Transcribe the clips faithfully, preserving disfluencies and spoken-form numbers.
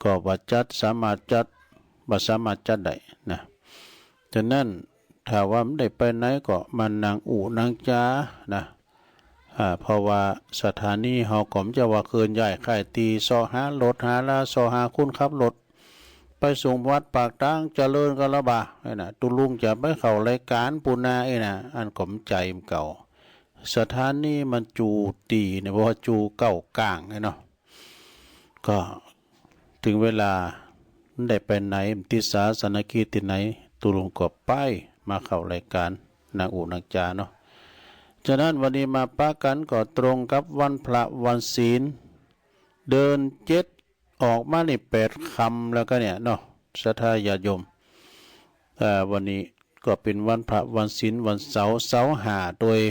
ก็บ่จัด สามารถจัด บ่สามารถจัดได้นะ ฉะนั้นถ้าว่าบ่ได้ไปไหนก็มานั่งอู้นั่งจ๋านะ อ่า เพราะว่าสถานีเฮาก็บ่ใจ้ว่าเคลื่อนย้าย ใค่ตี้เซาะหารถหาลา เซาะหาคนขับรถ ไปส่งวัดปากตางเจริญก็ละบ่า นี่นะ ตุ๊ลุงจะไปเข้ารายก๋านปู้นา อี้นะ อันก็บ่ใจ้เก่า สถานีมันจู๋ตี้เนี่ย เพราะว่าจู๋เก้ากลางเนี่ยเนาะ ก็เถิงเวลาบ่ได้ไปไหน ติดศาสนกิจตี้ไหน ตุ๊ลุงก็ไปมาเข้ารายก๋าน นั่งอู้นั่งจ๋าเนาะ ฉะนั้นวันนี้มาปะกั๋นก็ตรงกับวันพระวันศีล เดือนเจ็ด ออกมานี่แปดค่ำแล้วก็เนี่ยเนาะ ศรัทธาญาติโยม เอ่อ วันนี้ก็เป๋นวันพระวันศีล วันเสาร์ เสาร์ห้าตวย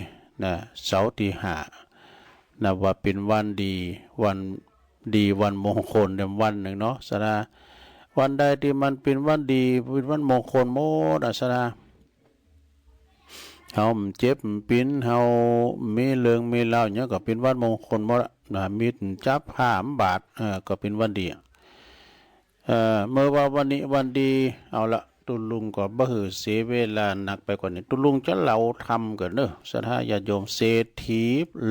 นะ เสาร์ตี้ห้า นับว่าเป๋นวันดี วันดี วันมงคลในวันนึ่งเนาะ ศรัทธา วันใดตี้มันเป๋นวันดี เป๋นวันมงคลหมดอะ ศรัทธา เฮาบ่เจ็บบ่ปิ๋น เฮาบ่มีเรื่องมีราวหยังก็เป๋นวันมงคลหมดอะนะ มีดจับผ้าบ่บาด เออ ก็เป๋นวันดีอะ เอ่อ เมื่อว่าวันนี้วันดี เอาละ ตุ๊ลุงก็บ่หื้อเสียเวลานักไปกว่านี้ ตุ๊ลุงจะเล่าธรรมก่อนเนาะ ศรัทธาญาติโยม เศรษฐี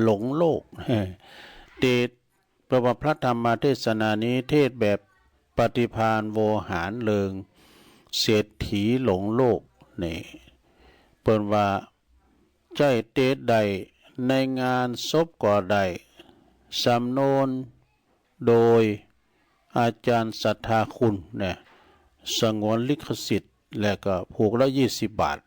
หลงโลก เต เพราะว่าพระธรรมเทศนานี้เทศน์แบบปฏิภาณโวหารเริง เศรษฐีหลงโลกนี่ เปิ้นว่าใจ๊เตสน์ได้ ในงานศพก็ได้ สำนวนโดยอาจ๋ารย์ศรัทธาคุณเนี่ย สงวนลิขสิทธิ์ แล้วก็ผูกละยี่สิบบาท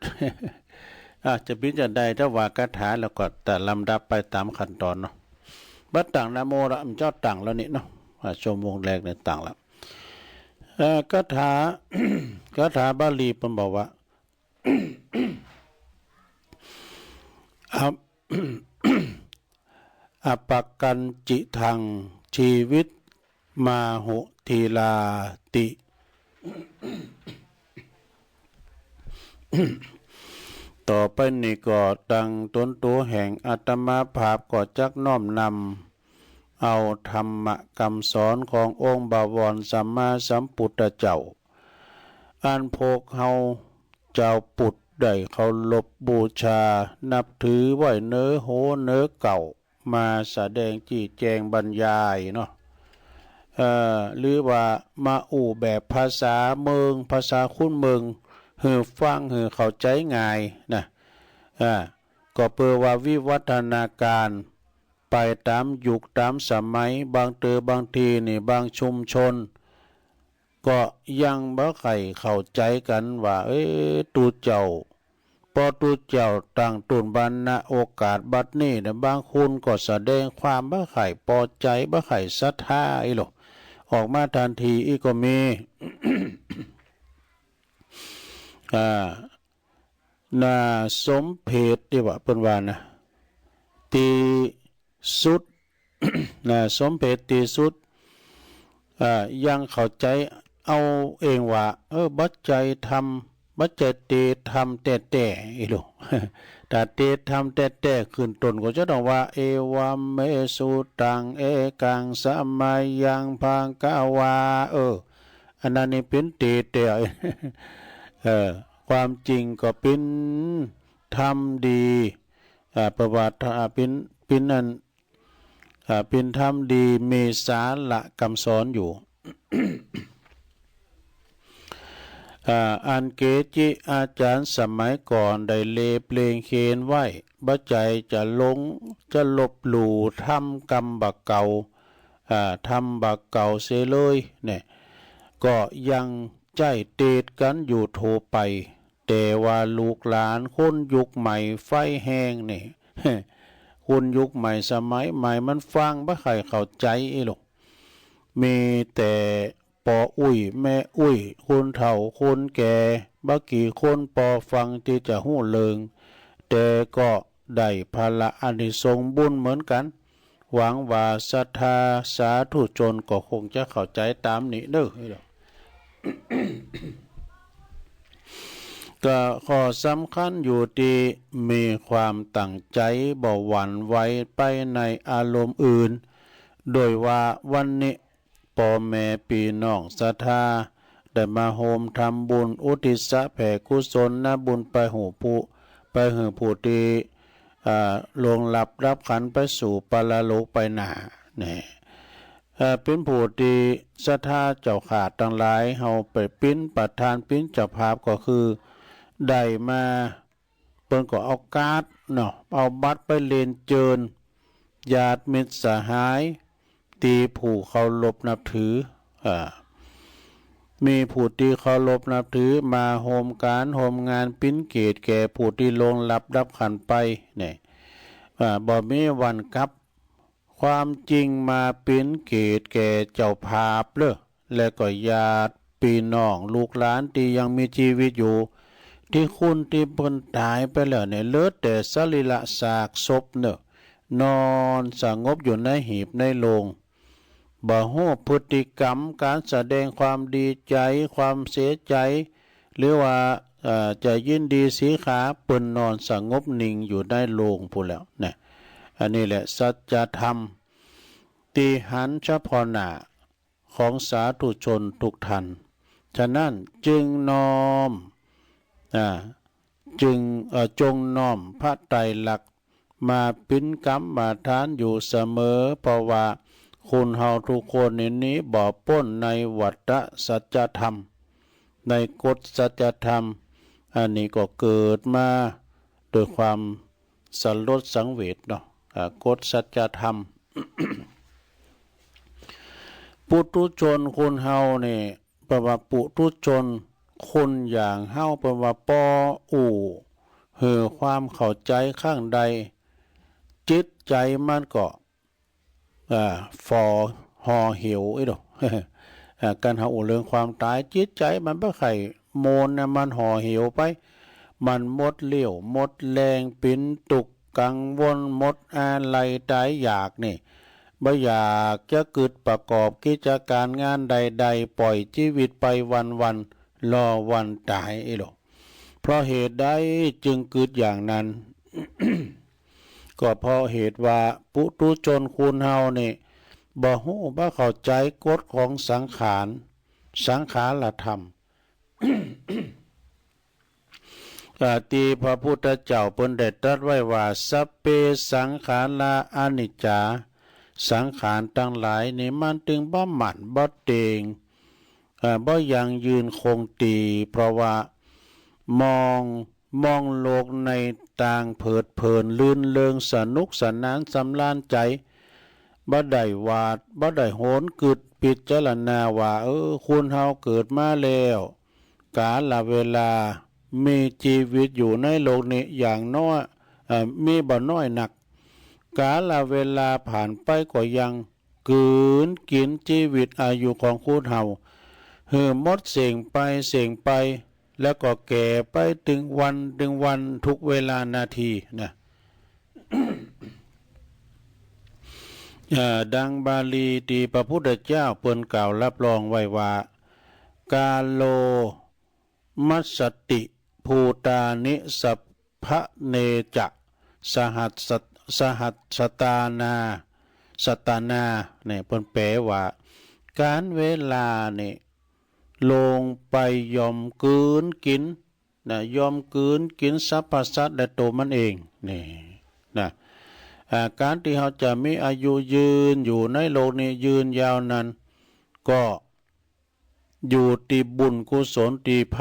อ่ะ จะเป๋นจะใด ถ้าว่าคาถาแล้วก็ตะลำดับไปต๋ามขั้นต๋อนเนาะ บ่าตั้งนะโมละ มันเจ้าตั้งแล้วนี่เนาะ อ่ะ ชั่วโมงแรกเนี่ยตั้งละ เอ่อ คาถา คาถาบาลีเปิ้นบอกว่า อัป อัปปะกัญจิตัง ชีวิตมาหุทิลาติ ต่อไปนี้ก็ตังตนตั๋วแห่งอาตมาภาพก็จักน้อมนำเอาธรรมะกำสอนขององค์บวรสัมมาสัมปุทธเจ้า อันพวกเฮาจาวปุทธได้เคารพบูชานับถือไว้เหนือหัวเหนือเก้า มาแสดงจี้แจงบรรยายเนาะ เอ่อ หรือว่ามาอู้แบบภาษาเมือง ภาษาคนเมือง หื้อฟังหื้อเข้าใจ๋ง่ายนะ อ่า ก็เปื้อว่าวิวัฒนาการไปต๋ามยุคต๋ามสมัย บางเตื้อบางทีนี่ บางชุมชน ก็ยังบ่ใค่เข้าใจ๋กั๋นว่า เอ๊ะ ตุ๊เจ้า ปอตุ๊เจ้าตั้งต้นมา ณ โอกาสบัดนี้นะ บางคนก็แสดงความบ่ใค่ปอใจ๋ บ่ใค่ศรัทธาอี้หรอก ออกมาทันทีอี้ก็มี อ่า น่าสมเพชตี้ว่า เปิ้นว่านะ ตี้สุด น่าสมเพชตี้สุด อ่า ยังเข้าใจ๋เอาเองว่า เออ บ่ใจ้ธรรม บ่ใจ้เตสน์ธรรมแต๊ๆ อี้หรอก ถ้าเตสน์ธรรมแต๊ๆ ขึ้นต้นก็จะต้องว่า เอวัมเมสุตัง เอกังสะมะยัง ภะคะวา เออ อันนั้นนี่เป๋นเตสน์แต๊ เออ ความจริงก็เป๋นธรรมดี อ่า ประวัติ อ่า เป๋น เป๋นอัน อ่า เป๋นธรรมดี มีสาระกำสอนอยู่ อ่า อันเกจิอาจ๋ารย์สมัยก่อนได้เรียบเรียงเขียนไว้ บ่ใจ้จะหลง จะลบหลู่ธรรมกำบ่าเก่า อ่า ธรรมบ่าเก่าเสียเลยเนี่ย ก็ยังใจ๊เตสน์กั๋นอยู่ทั่วไป แต่ว่าลูกหลานคนยุคใหม่ไฟแฮงนี่ คนยุคใหม่สมัยใหม่มันฟังบ่ใค่เข้าใจ๋อี้หรอก มีแต่ป้ออุ๊ยแม่อุ๊ย คนเฒ่าคนแก่ บ่กี่คนปอฟังตี้จะฮู้เรื่อง แต่ก็ได้ผละอานิสงส์บุญเหมือนกั๋น หวังว่าศรัทธาสาธุชนก็คงจะเข้าใจ๋ต๋ามนี้เนาะ ก็ข้อสำคัญอยู่ตี้มีความตั้งใจ๋บ่หวั่นไหวไปในอารมณ์อื่น โดยว่าวันนี้ ป้อแม่ปี้น้องศรัทธา ได้มาฮ่วมทำบุญอุทิศแผ่กุศลนำบุญไปหื้อผู้ ไปหื้อผู้ตี้ อ่า ล่วงลับดับขันธ์ไปสู่ปรโลกไปหน้า นี่ เอ่อ เป๋นผู้ตี้ศรัทธาเจ้าข้าตังหลาย เฮาไปเป๋นประธานเป๋นเจ้าภาพก็คือได้มา เปิ้นก็เอาการ์ดเนาะ เอาบัตรไปเลียนเจิญญาติมิตรสหาย ตี้ผู้เคารพนับถือ อ่า มีผู้ตี้เคารพนับถือมาฮ่วมก๋านฮ่วมงานเป๋นเกียรติแก่ผู้ตี้ล่วงลับดับขันธ์ไป นี่ อ่า บ่มีวันกลับ ความจริงมาเป๋นเกียรติแก่เจ้าภาพเล่อ และก็ญาติปี้น้องลูกหลานตี้ยังมีจีวิตอยู่ ตี้คนตี้เปิ้นต๋ายไปแล้วเนี่ย เหลือแต่สรีระซากศพเน่อ นอนสงบอยู่ในหีบในโลง บ่ฮู้พฤติกรรมก๋านแสดงความดีใจ๋ ความเสียใจ๋ หรือว่า เอ่อ จะยินดีสีขา เปิ้นนอนสงบนิ่งอยู่ในโลงพู้นแล้วนะ อันนี้แหละสัจธรรมตี้หันเฉพาะหน้าของสาธุชนทุกท่าน ฉะนั้นจึงน้อม อ่า จึง เอ่อ จงน้อมพระไตรลักษณ์มาเป๋นกรรมฐานอยู่เสมอ เพราะว่าคนเฮาทุกคนนี่หนีบ่ป๊นในวัฏฏะสัจธรรม ในกฎสัจธรรม อันนี้ก็เกิดมาโดยความสลดสังเวชเนาะ อ่า กฎสัจธรรม ปุถุชนคนเฮานี่ เปิ้นว่าปุถุชนคนอย่างเฮา เปิ้นว่าป้ออู้หื้อความเข้าใจ๋ครั้งใด จิตใจ๋มันก็ อ่า ฝ่อห่อเหี่ยวอี้โด อ่า กั๋นเฮาอู้เรื่องความต๋าย จิตใจ๋มันบ่ใค่โมนนะ มันห่อเหี่ยวไป มันหมดเรี่ยวหมดแรง เป๋นตุ๊กข์กังวล หมดอาลัยต๋ายอยากนี่ บ่อยากจะกึ๊ดประกอบกิจก๋านงานใดๆ ป่อยจีวิตไปวันๆ รอวันต๋ายอี้โล เพราะเหตุใดจึงกึ๊ดอย่างนั้น ก็เพราะเหตุว่าปุถุชนคนเฮานี่ บ่ฮู้บ่เข้าใจ๋กฎของสังขาร สังขารธรรม อ่า ตี้พระพุทธเจ้าเปิ้นได้ตรัสไว้ว่า สัพเพ สังขารา อนิจจา สังขารตังหลายนี่มันตึงบ่มั่นบ่เต็ง อ่า บ่ยั่งยืนคงตี้ เพราะว่ามอง มองโลกในตางเพลิดเพลินรื่นเริงสนุกสนานสำราญใจ๋ บ่ได้วาด บ่ได้หวนกึ๊ดพิจารณาว่า เออ คนเฮาเกิดมาแล้ว กาลเวลามีจีวิตอยู่ในโลกนี้อย่างน้อย เอ่อ มีบ่น้อยนัก กาลเวลาผ่านไปก็ยังกลืนกิ๋นจีวิตอายุของคนเฮา หื้อหมดเส้งไปเส้งไป แล้วก็แก่ไปตึงวันตึงวันทุกเวลานาทีนะ เอ่อ ดังบาลีตี้พระพุทธเจ้าเปิ้นกล่าวรับรองไว้ว่า กาโล มัสสติ ภูตานิ สัพพะเนจะ สหัสสะ สหัสสตานา สตานา เนี่ย เปิ้นแปลว่า ก๋านเวลานี่ ลงไปย่อมกลืนกิ๋น นะ ย่อมกลืนกิ๋นสรรพสัตว์และตั๋วมันเอง นี่ นะ อ่า ก๋านตี้เฮาจะมีอายุยืนอยู่ในโลกนี้ยืนยาวนาน ก็ อยู่ตี้บุญกุศลตี้ใผ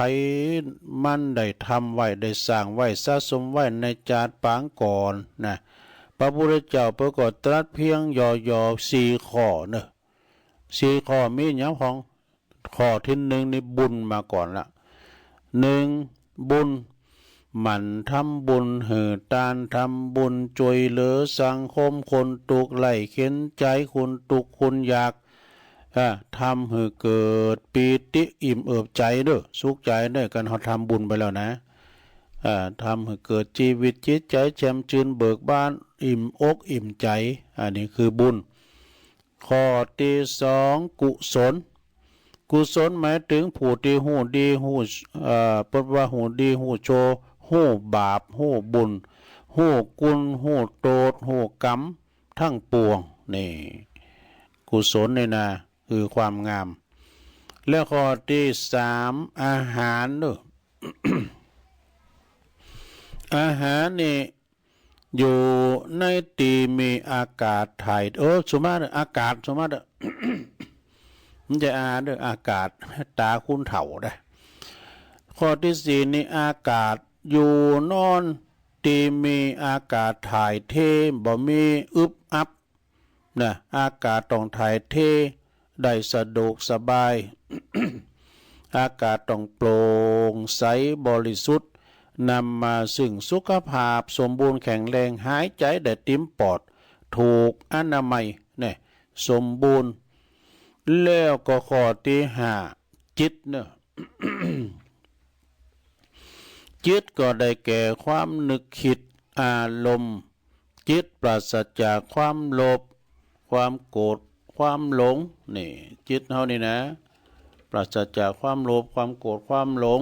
มันได้ทำไว้ ได้สร้างไว้ สะสมไว้ในจาติปางก่อนนะ พระพุทธเจ้าเปิ้นก็ตรัสเพียงหย่อๆ สี่ข้อเนาะ สี่ข้อมีหยังพ่อง ข้อตี้หนึ่งนี่บุญมาก่อนละ หนึ่ง บุญ หมั่นทำบุญหื้อตาน ทำบุญจ้วยเหลือสังคม คนตุ๊กข์ไร้เข็ญใจ๋ คนตุ๊กข์คนอยาก อ่า ทำหื้อเกิดปีติอิ่มเอิบใจ๋เน่อ สุขใจ๋เน่อ กั๋นเฮาทำบุญไปแล้วนะ อ่า ทำหื้อเกิดจีวิตจิตใจ๋แจ่มจื้นเบิกบาน อิ่มอกอิ่มใจ๋ อันนี้คือบุญ ข้อตี้สอง กุศล กุศลหมายเถิงผู้ตี้ฮู้ดีฮู้ เอ่อ เปิ้นว่าฮู้ดีฮู้ชั่ว ฮู้บาป ฮู้บุญ ฮู้กุณ ฮู้โต้ษ ฮู้กรรม ตังปวง นี่ กุศลนี่นะ คือความงาม แล้วข้อตี้สาม อาหารเนาะ อาหารนี่ อยู่ในตี้มีอากาศถ่าย เออ สมมาตร อากาศ สมมาตร มันจะอาเด้อ อากาศ ต๋าคนเฒ่าได้ ข้อตี้สี่นี่ อากาศ อยู่นอนตี้มีอากาศถ่ายเท บ่มีอึบอับ นะ อากาศต้องถ่ายเทได้สะดวกสบาย อากาศต้องโปร่งใสบริสุทธิ์ นำมาซึ่งสุขภาพสมบูรณ์แข็งแรง หายใจ๋ได้เต็มปอด ถูกอนามัย เนี่ย สมบูรณ์ แล้วก็ข้อตี้ห้า จิตเนาะ จิตก็ได้แก่ความนึกคิด อารมณ์ จิตปราศจากความโลภ ความโกรธ ความหลง นี่ จิตเฮานี่นะ ปราศจากความโลภ ความโกรธ ความหลง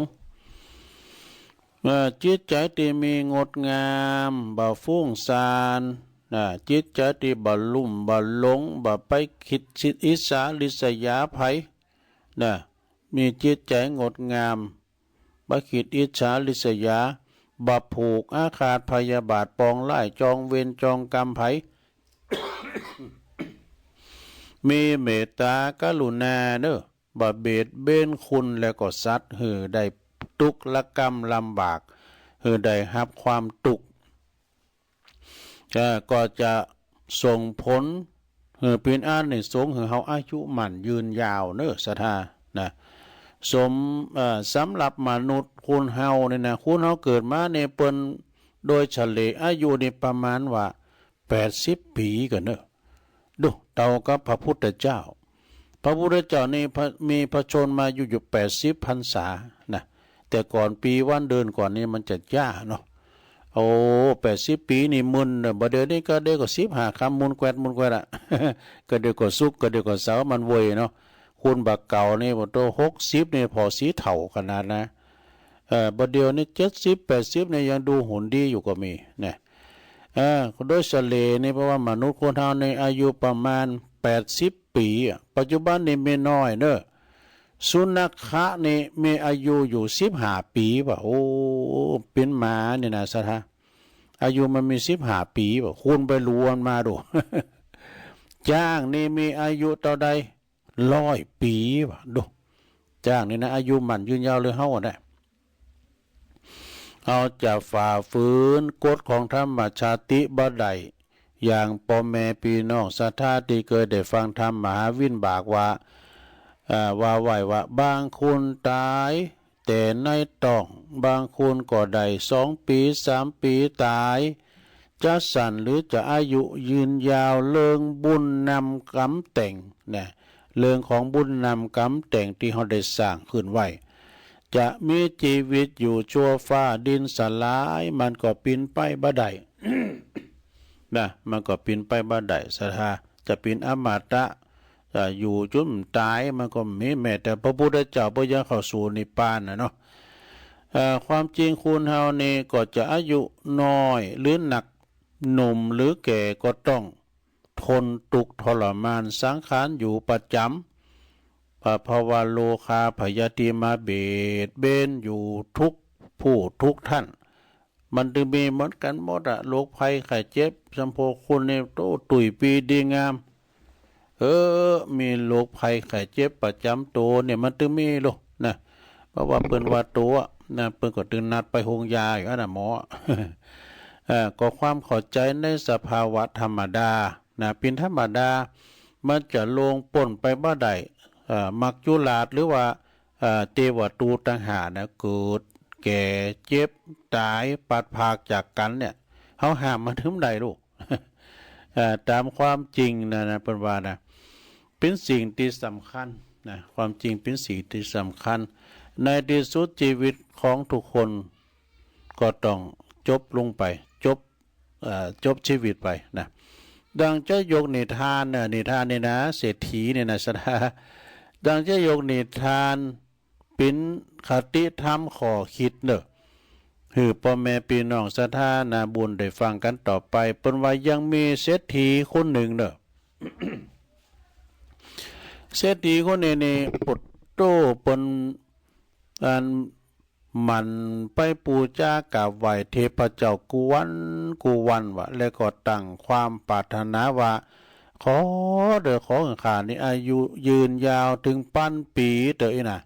เมื่อจิตใจ๋ตี้มีงดงาม บ่ฟุ้งซ่าน นะ จิตใจ๋ตี้บ่ลุ่มบ่หลง บ่ไปคิดอิจฉาริษยาใผ นะ มีจิตใจ๋งดงาม บ่คิดอิจฉาริษยา บ่ผูกอาฆาตพยาบาท ปองร้าย จองเวรจองกรรมใผ มีเมตตากรุณาเนาะ บ่เบียดเบียนคนและก็สัตว์ หื้อได้ทุกข์ระกำลำบาก หื้อได้ฮับความทุกข์ เอ่อ ก็จะส่งผลหื้อเป๋นอานิสงส์หื้อเฮาอายุมั่นยืนยาวเนาะ ศรัทธา นะ สม เอ่อ สำหรับมนุษย์คนเฮาเนี่ยนะ คนเฮาเกิดมาเนี่ยเปิ้นโดยเฉลี่ยอายุนี่ประมาณว่าแปดสิบปี๋กั๋นเนาะ ดู เต้ากับพระพุทธเจ้า พระพุทธเจ้านี่พระ มีพระชนมายุอยู่แปดสิบพรรษานะ แต่ก่อนปี๋วันเดือนก่อนนี่มันจะจ๊าเนาะ โอ้ แปดสิบปี๋นี่มึนเนาะ บ่าเดี่ยวนี้ก็เดี๋ยวก็สิบห้าค่ำ มุนแกวด มุนแกวดอะ ก็เดี๋ยวก็ศุกร์ ก็เดี๋ยวก็เสาร์ มันเวยเนาะ คนบ่าเก่านี่ โอ้โต หกสิบนี่ผ่อสีเฒ่าขนาดนะ เอ่อ บ่าเดี่ยวนี้เจ็ดสิบ แปดสิบนี่ยังดูหุ่นดีอยู่ก็มีนะ เออ โดยเฉลี่ยนี่ เพราะว่ามนุษย์คนเฮานี่อายุประมาณแปดสิบปี๋อะ ปัจจุบันนี่มีน้อยเนาะ สุนัขะนี่มีอายุอยู่สิบห้าปี๋ว่ะ โอ้ เป๋นหมานี่นะ ศรัทธา อายุมันมีสิบห้าปี๋ว่ะ คูณไปรวมมาดู จ๊างนี่มีอายุเต้าใด ร้อยปี๋ว่ะ ดู จ๊างนี่นะ อายุมั่นยืนยาวเลยเฮาอะนะ เฮาจะฝ่าฝืนกฎของธรรมชาติบ่ได้ อย่างป้อแม่ปี้น้องศรัทธาตี้เกยได้ฟังธรรมมหาวินบากว่า เอ่อ ว่าไว้ว่า บางคนต๋ายแต่ในต๊อง บางคนก็ได้สองปี๋ สามปี๋ต๋าย จะสั้นหรือจะอายุยืนยาว เรื่องบุญนำกรรมแต่งนะ เรื่องของบุญนำกรรมแต่งตี้เฮาได้สร้างขึ้นไว้ จะมีจีวิตอยู่ชั่วฟ้าดินสลาย มันก็เป๋นไปบ่ได้ นะ มันก็เป๋นไปบ่ได้ ศรัทธา จะเป๋นอมตะ จะอยู่จ๋นต๋าย มันก็มี แม้แต่พระพุทธเจ้าเปิ้นยังเข้าสู่นิพพานน่ะเนาะ เอ่อ ความจริงคนเฮานี่ก็จะอายุน้อยหรือหนัก หนุ่มหรือแก่ก็ต้องทนทุกข์ทรมานสังขารอยู่ประจ๋ำ เพราะว่าโรคาพยาธิมาเบียดเบียนอยู่ทุกผู้ทุกท่าน มันตึงมีเหมือนกั๋นหมดอะ โรคภัยไข้เจ็บ สำหรับคนนี่ โอ้ ตุ้ยปี้ดีงาม เออ มีโรคภัยไข้เจ็บประจ๋ำตั๋วเนี่ย มันตึงมีโลนะ เพราะว่าเปิ้นว่าตั๋วนะ เปิ้นก็ตึงนัดไปโฮงยาอยู่หั้นน่ะ หมอ เอ่อ ก็ความเข้าใจ๋ในสภาวะธรรมดานะ เป๋นธรรมดา มันจะล่วงป๊นไปบ่ได้ เอ่อ มัจจุราชหรือว่า เอ่อ เตวะตูตต่างหากนะ เกิด แก่ เจ็บ ต๋าย พลัดพรากจากกั๋นเนี่ย เฮาห้ามมันบ่ได้ลูก เอ่อ ต๋ามความจริงนะ นะ เปิ้นว่านะ เป๋นสิ่งตี้สำคัญนะ ความจริงเป๋นสิ่งตี้สำคัญ ในตี้สุดจีวิตของทุกคนก็ต้องจบลงไป จบ เอ่อ จบจีวิตไปนะ ดังจะยกนิทานนะ นิทานนี่นะ เศรษฐีนี่นะ ศรัทธา ดังจะยกนิทาน เป๋นคติธรรมข้อคิดเนาะ หื้อป้อแม่ปี้น้องศรัทธานาบุญได้ฟังกั๋นต่อไป เปิ้นว่ายังมีเศรษฐีคนนึ่งเนาะ เศรษฐีคนนี้นี่ โผดโต้ เปิ้น อัน หมั่นไปปู๋จากราบไหว้เทพเจ้ากู้วันกู้วันว่า แล้วก็ตั้งความปรารถนาว่า ขอเต๊อะ ขอหื้อข้านี่อายุยืนยาวเถิงปันปี๋เต๊อะอี้นะ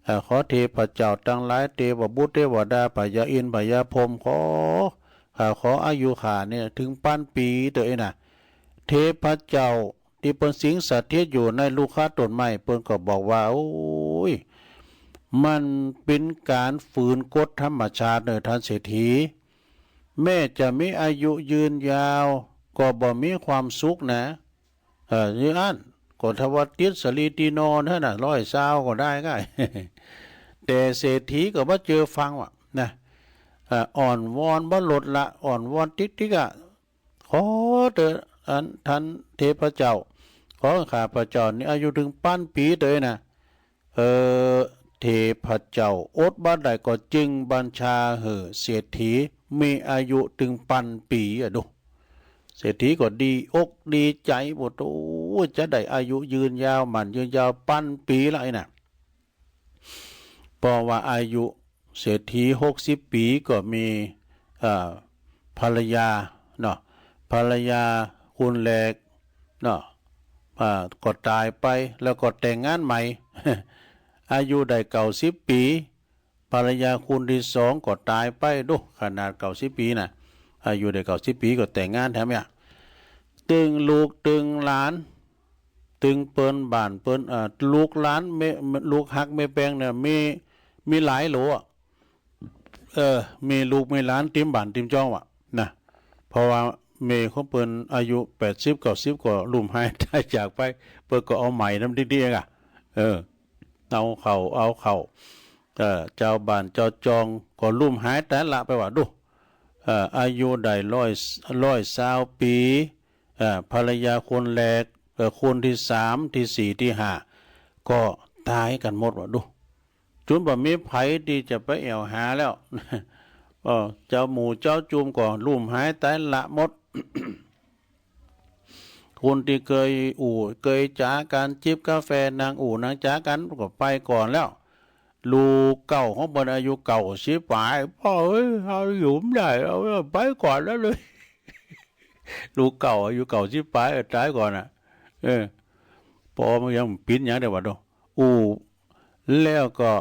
เอ่อ ขอเทพเจ้าตังหลาย เตวบุตรเตวดา พญาอินทร์พญาพรหม ขอ ข้าขออายุข้าเนี่ยเถิงปันปี๋เต๊อะอี้นะ เทพเจ้าตี้เปิ้นสิงสถิตอยู่ในลูกขะต้นไม้ เปิ้นก็บอกว่า โอ้ย มันเป๋นก๋านฝืนกฎธรรมชาติเน่อต้านเศรษฐี แม้จะมีอายุยืนยาว ก็บ่มีความสุขนะ เออ อย่างอั้น ก็ถ้าว่าติดสะหลีตี้นอนหั้นน่ะ ร้อยซาวก็ได้ก้า แต่เศรษฐีก็บ่เจื้อฟังว่ะนะ เอ่อ อ้อนวอนบ่ลดละ อ้อนวอนติ๊กๆ อะ ขอเต๊อะ อัน ต้านเทพเจ้า ขอข้าพเจ้านี่อายุเถิงปันปี๋เต๊อะนะ เออ เทพเจ้าอดบ่ได้ก็จึงบัญชาหื้อเศรษฐีมีอายุเถิงปันปี๋อะดู เศรษฐีก็ดีอกดีใจ๋ โอ้โห จะได้อายุยืนยาว หมั่นยืนยาวปันปี๋ละอี้นะ เพราะว่าอายุเศรษฐีหกสิบปี๋ก็มี เอ่อ ภรรยาเนาะ ภรรยาคนแรกเนาะ อ่า ก็ต๋ายไป แล้วก็แต่งงานใหม่ อายุได้เก้าสิบปี๋ ภรรยาคนตี้สองก็ต๋ายไป ดู ขนาดเก้าสิบปี๋นะ อายุได้เก้าสิบปี๋ก็แต่งงานแถมเนี่ย ตึงลูกตึงหลาน ตึงเปิ้นบ้านเปิ้น เอ่อ ลูกหลานแม่ ลูกฮักแม่แป้งเนี่ย มี มีหลายโหลอะ เออ มีลูกมีหลานเต๋มบ้านเต๋มจ้องว่ะนะ เพราะว่าแม่ของเปิ้นอายุแปดสิบเก้าสิบก็ลุ่มหายต๋ายจากไป เปิ้นก็เอาใหม่นำติ๊กๆ อะ เออ เอาเข้า เอาเข้า เออ จาวบ้านจาวจ้องก็ลุ่มหายต๋ายละไปว่ะดู เอ่อ อายุได้ร้อย ร้อยซาวปี๋ เอ่อ ภรรยาคนแรก เอ่อ คนตี้สาม ตี้สี่ ตี้ห้า ก็ต๋ายกั๋นหมดว่ะดู จุนบ่มีใผตี้จะไปแอ่วหาแล้ว เออ จาวหมู่จาวจุมก็ลุ่มหายต๋ายละหมด คนตี้เกยอู้เกยจ๋ากั๋น จิบกาแฟ นั่งอู้นั่งจ๋ากั๋นก็ไปก่อนแล้ว ลูกเก๊าของเปิ้นอายุเก้าสิบป๋าย ป้อเอ้ย เอาอยู่บ่ได้แล้ว ไปก่อนแล้วเลย ลูกเก๊าอายุเก้าสิบป๋าย เออ ต๋ายก่อนน่ะ เออ ป้อมันยังปิ้นหยังได้ว่ะเนาะ อู้ แล้วก็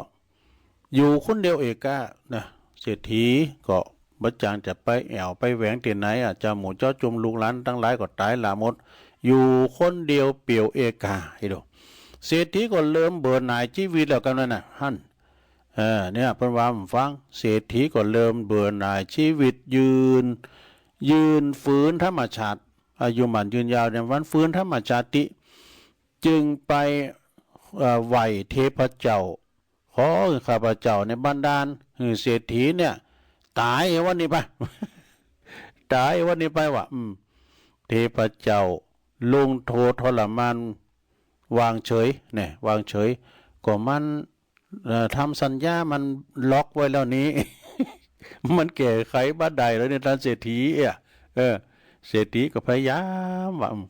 อยู่คนเดียวเอกะนะ เศรษฐีก็บ่จางจะไปแอ่วไปแหวงตี้ไหนอะ จาวหมู่จาวจุมลูกหลานตังหลายก็ต๋ายละหมด อยู่คนเดียวเปลี่ยวเอกะ ไอ้ดู เศรษฐีก็เริ่มเบื่อหน่ายจีวิตแล้วกำนั้นน่ะ หั้น เออ เนี่ย เปิ้นว่าหื้อฟัง เศรษฐีก็เริ่มเบื่อหน่ายจีวิต ยืน ยืนฝืนธรรมชาติ อายุหมั่นยืนยาวเนี่ย มันฝืนธรรมชาติ จึงไป เอ่อ ไหว้เทพเจ้า ขอหื้อข้าพเจ้าเนี่ยบันดาลหื้อเศรษฐีเนี่ยต๋ายวันนี้ไป ต๋ายวันนี้ไปว่ะ อืม เทพเจ้าลงโทษทรมานวางเฉย เนี่ย วางเฉย ก็มัน เอ่อ ทำสัญญามันล็อกไว้แล้วนี้ มันแก้ไขบ่ได้แล้วเนี่ย ต้านเศรษฐีเอ้ย เออ เศรษฐีก็พยายามว่า อืม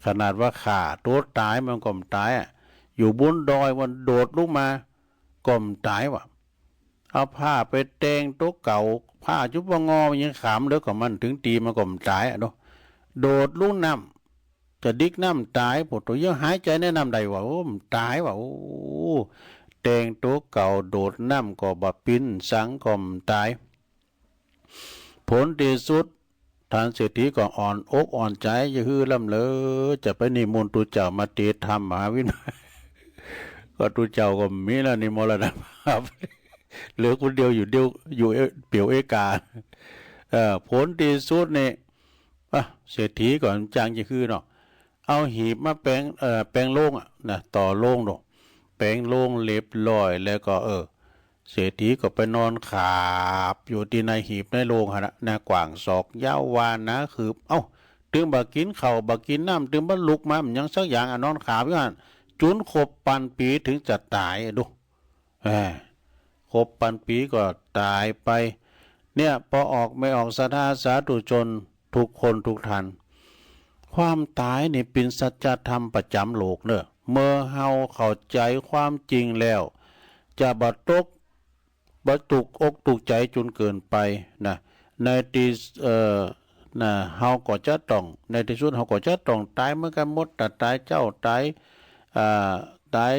ขนาดว่าฆ่าตั๋วต๋ายมันก็บ่ต๋ายอะ อยู่บนดอยมันโดดลงมาก็บ่ต๋ายว่ะ เอาผ้าไปแต่งตั๋วเก่า ผ้าจุ๊บปะงอมันยังขามเหลือก็มัน เถิงตี้มันก็บ่ต๋ายอะเนาะ โดดลงน้ำ จะดิกน้ำต๋าย โผดโต้ ยังหายใจ๋ในน้ำได้ว่ะ โอ้ บ่ต๋ายว่ะ โอ้ แต่งตั๋วเก่าโดดน้ำก็บ่ปิ้นสังก็บ่ต๋าย ผลตี้สุด ต้านเศรษฐีก็อ่อนอกอ่อนใจ๋ จะหื้อล้ำเลย จะไปนิมนต์ตุ๊เจ้ามาเตธรรมมหาวินัย ก็ตุ๊เจ้าก็บ่มีแล้วนี่ มรณภาพ เหลือคนเดียวอยู่เดียว อยู่เอ- เปลี่ยวเอกะ เอ่อ ผลตี้สุดนี่ อ่ะ เศรษฐีก็บ่จางจะหื้อเนาะ เอาหีบมาแป๋ง เอ่อ แป๋งโลงอะนะ ต่อโลงเนาะ แป๋งโลงเรียบร้อยแล้วก็ เออ เศรษฐีก็ไปนอนขาบอยู่ตี้ในหีบในโลงหั้นน่ะนะ กว้างศอกยาววาหนาคืบ เอ้า ตึงบ่กิ๋นข้าวบ่กิ๋นน้ำ ตึงบ่ลุกมา บ่หยังสักอย่างอะ นอนขาบอยู่หั้น จุนครบปันปี๋เถิงจะต๋ายอะดู เอ้อ ครบปันปี๋ก็ต๋ายไป เนี่ย ปอออกเมย์ออกศรัทธาสาธุชนทุกคนทุกท่าน ความต๋ายนี่เป๋นสัจธรรมประจ๋ำโลกเน่อ เมื่อเฮาเข้าใจ๋ความจริงแล้ว จะบ่ตก บ่ถูกอกถูกใจ๋จ๋นเกินไปนะ ในตี้ เอ่อ นะ เฮาก็จะต้อง ในตี้สุดเฮาก็จะต้องต๋ายเหมือนกั๋นหมด ต๋าต๋ายเจ๊าต๋าย อ่า ต๋าย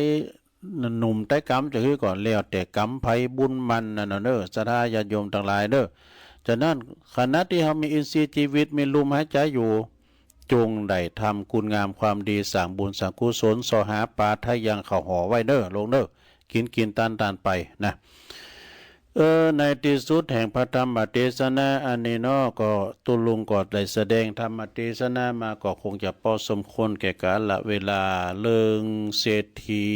หนุ่มต๋ายกำจะหื้อก่อน แล้วแต่กำใผบุญมันนั่นน่ะเน่อ ศรัทธาญาติโยมตังหลายเน่อ ฉะนั้นขณะตี้เฮามีอินทรีย์จีวิต มีลมหายใจ๋อยู่ จงได้ทำคุณงามความดี สร้างบุญสร้างกุศล เสาะหาป๋าไถ่ยังข้าวห่อไว้เน่อ โลมเน่อ กิ๋นกิ๋นตานตานไปนะ เออ ในตี้สุดแห่งพระธรรมเตสนาอันนี้เนาะ ก็ตุ๊ลุงก็ได้แสดงธรรมเตสนามาก็คงจะพอสมควรแก่กาละเวลา เรื่องเศรษฐี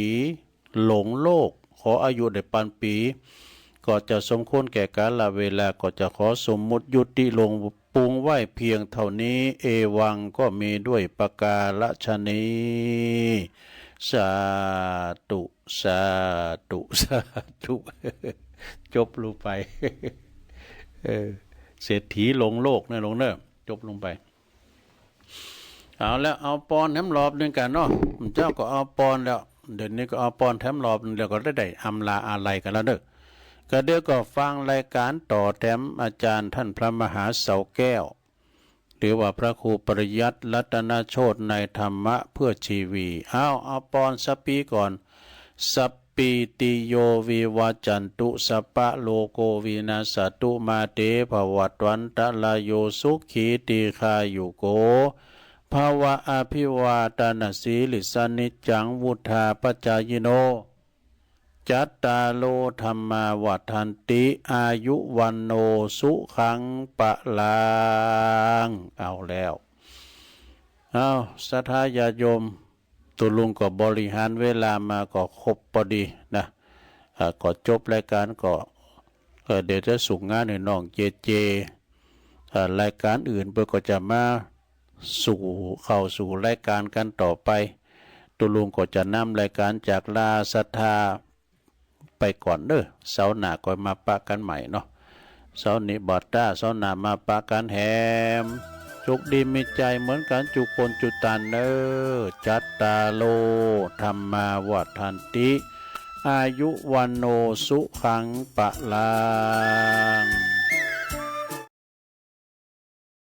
หลงโลก ขออายุได้ปันปี๋ ก็จะสมควรแก่กาละเวลา ก็จะขอสมมุติยุติลง ปรุงไว้เพียงเต้านี้ เอวังก็มีด้วยประก๋าระชะนี้ สาธุ สาธุ สาธุ จบลงไป เออ เศรษฐีหลงโลกนะ โลมเน่อ จบลงไป เอาละ เอาปอนแถมรอบนึ่งกั๋นเนาะ เจ้าก็เอาปอนแล้ว เดี๋ยวนี้ก็เอาปอนแถมรอบนึ่งแล้ว ก็ได้ได้อำลาอาลัยกั๋นแล้วเน่อ ก็เดี๋ยวก็ฟังรายก๋านต่อแถมอาจ๋ารย์ต้านพระมหาเสาแก้ว หรือว่าพระครูปริยัติรัตนโชติในธรรมะเพื่อชีวี เอา เอาปอนสัปปีก่อน สัปปีติโยวิวัจจันตุ สัพพะโรโควินัสสะตุ มาเตภวัตวันตะราโย สุขีทีฆายุโกภะวะ อภิวาทะนะสีลิสสะ นิจจังวุฑฒาปะจายิโน จัตตาโร ธัมมา วัฑฒันติ อายุ วัณโณ สุขัง พะลัง เอาแล้ว เอา ศรัทธาญาติโยม ตุ๊ลุงก็บริหารเวลามาก็ครบปอดีนะ อ่า ก็จบรายก๋านก็ เอ่อ เดี๋ยวจะส่งงานหื้อน้องเจเจ เอ่อ รายก๋านอื่นเปิ้นก็จะมาสู่ เข้าสู่รายก๋านกั๋นต่อไป ตุ๊ลุงก็จะนำรายก๋านจากลาศรัทธาไปก่อนเน่อ เสาร์หน้าก็มาปะกั๋นใหม่เนาะ เสาร์นี้บ่ต้า เสาร์หน้ามาปะกั๋นแหม โชคดีมีชัยเหมือนกั๋นจุคนจุตานเน่อ จัตตาโร ธัมมา วัฑฒันติ อายุ วัณโณ สุขัง พะลัง